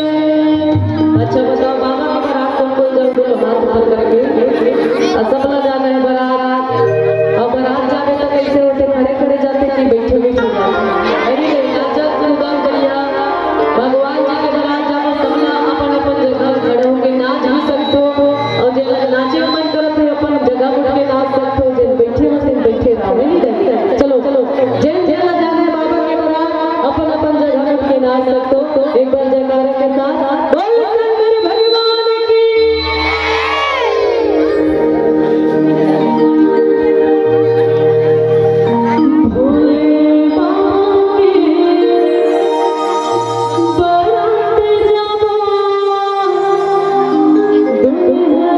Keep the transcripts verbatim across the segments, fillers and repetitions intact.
अच्छा बताओ, बाबा के बारात कोन कोन जावत हे, हाथ ऊपर करके। अउ सबला जाना हे बारात। अउ बारात जाबे त कइसे होथे, खड़े खड़े जाथे कि बइठे बइठे जाथे? अरे, नाचत कूदत बढ़िया, भगवान जी के बारात जाबो, सबला अपन अपन जगह खड़े होके नाच भी सकथो, अउ जेला नाचे के मन करत हे, अपन जगह उठ के नाच सकथो, जेन बइठे हो, तेन बइठे रहो, हे नहीं? चलो, चलो, जेन जेन ला जाना हे बाबा के बारात, अपन अपन जगह उठ के नाच सकथो। एक बार जयकारा के साथ बोल शंकर भगवान की। भोले बाबा के बारात जाबो, दुल्हा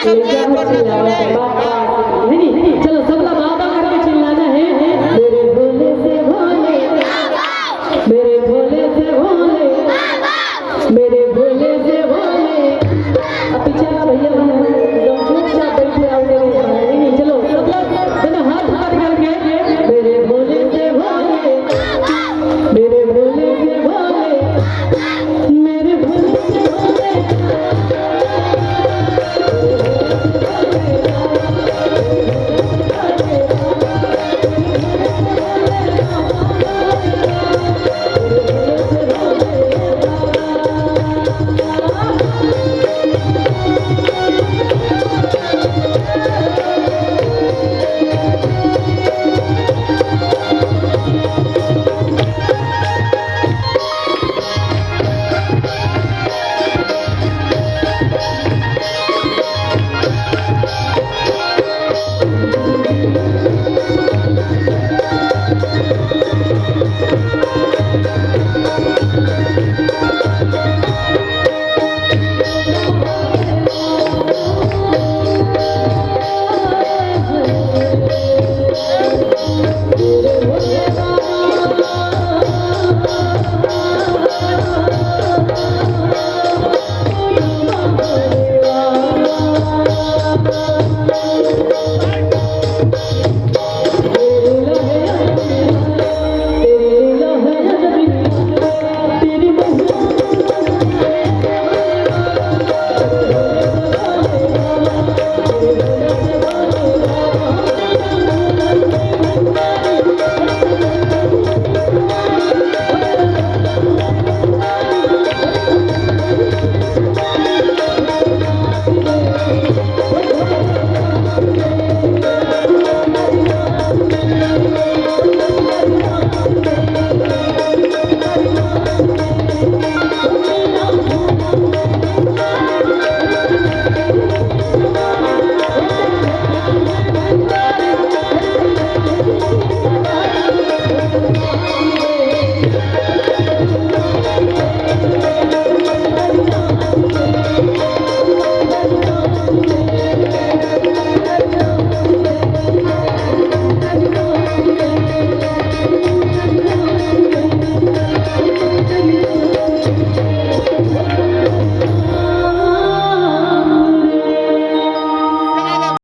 कथा पढ़ना सुने।